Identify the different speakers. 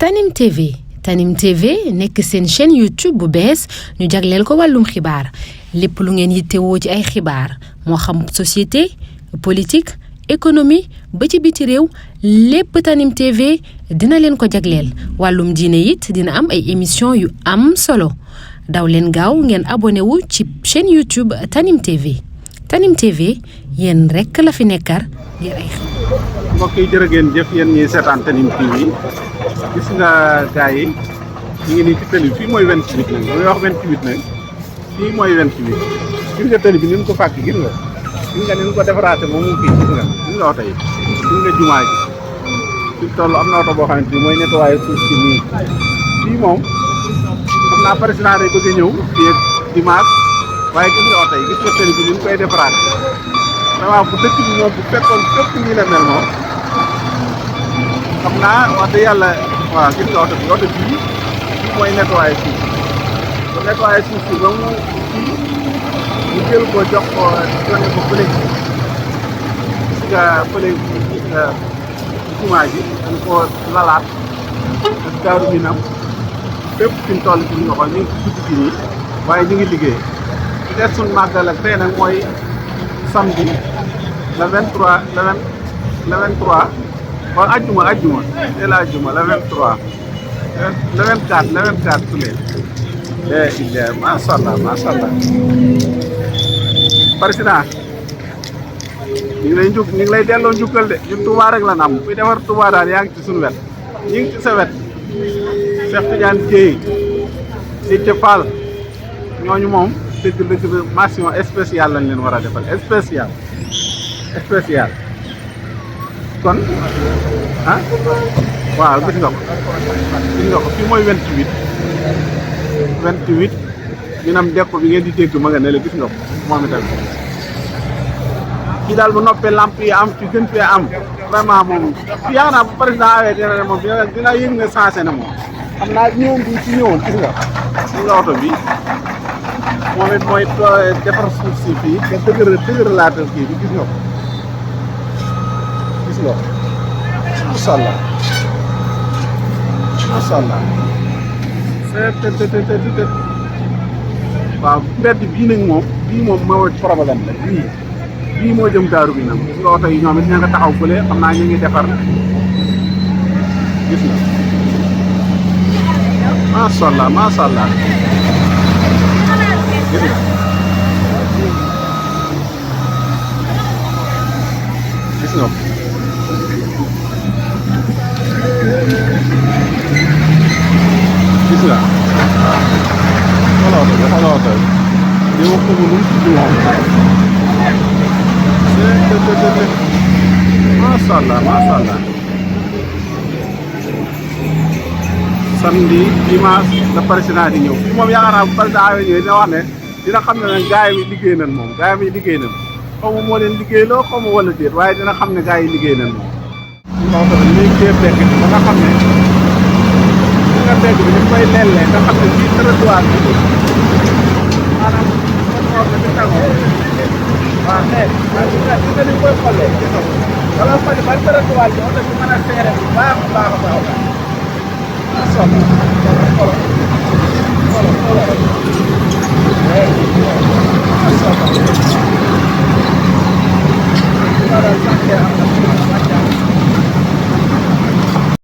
Speaker 1: Tanim TV nekk seen chaîne YouTube bu bees ñu jagleel ko wàllum xibaar lépp lu ngeen yittewoo ci ay xibaar moo xam société politique économie ba ci biti réew lépp Tanim TV dina leen ko jagleel wàllum diine it dina am ay émission yu am solo daw leen gaaw ngeen abonné wu ci chaîne YouTube Tanim TV yéen rekk la fi nekkar ngir ay xibaar.
Speaker 2: mbokk yi jërë ngeen jëf yéen ñi seetaan Tanim TV gis nga gars yi ñu ngi nii ci tëli fii mooy 28 nag bu may wax 28 nag fii mooy 28 gis nga tëli bi ni mu ko fàkk gis nga ni mu ko defaraate moom mu fii gis nga oto yi gis nga jumaa ji fi toll am na oto boo xamante ni mooy nettoyé suuf si nii fii moom xam naa président day bëgg a ñëw fii ak dimanche waaye gis nga oto yi gis nga tëli bi ni mu koy defaraate vraiment bu dëkk bi moom bu fekkoon fépp nii la mel moom xam naa wax dëgg yàlla waaw gis nga oto bii mooy nettoyé suuf bu nettoyé suuf si ba mu kii ñu jël ko jox ko joxe ko fële gis nga fële jumaa ji dañ ko lalaat ak Daaru Minam fépp fi mu toll ci ñu ko ñu ngi ci guddi gi nii waaye ñu ngi liggéey ci des suñu màggal ak tey nag mooy samedi le 23 le 23 wala ajjuma tey la ajjuma le 23 le 24 su lee macha allah président ñu ngi lay delloo njukkal de ñun Touba rek la nam fi defar Touba daal yaa ngi ci suñu wet ñu ngi ci sa wet Cheikh Tidiane Dièye Déthié Fall ñooñu moom dëgg mention spéciale lañ leen war a defal spécial kon ah waaw gis nga ko fii mooy 28 minam dekko bi ngeen di dégg ma nga ne la gis nga ko moom itam kii daal bu noppee lamp yi am ci gën fee am vraiment moom fii yaakaar naa bu président awee dina moom dina yëg ne sensé na moom xam naa ñëwoon bi ci ñëwoon gis nga oto bi moom it mooy defar suuf si fii te dëgëralaatal kii bi gis nga ko macha allah waaw mbedd bii nag moom moo problème la bii moo jëm Daaru Minam gis nga oto yi ñoom it ña nga taxaw fële xam naa ñu ngi defar gis nga macha allah gis nga xooloo ko li ma ko mënul ci moom macha allah samedi dimanche la président di ñëw fii moom yaakaar naa bu président awee ñëw dina wax ne dina xam ne nag gars yi liggéey nañ moom xaw ma moo leen liggéeyloo xaw ma wala déet waaye dina xam ne gars yi liggéey nañ moom ndaw ko dañ lay téye bekk bi ba nga xam ne nga bekk bi dañ koy lellee nga xam ne fii trottoir bi maanaam moom la ci tàngoo waaw mais nga ni koy xollee wala xool ban trottoir bi oto bi mën a seere bu baax a baax xoolal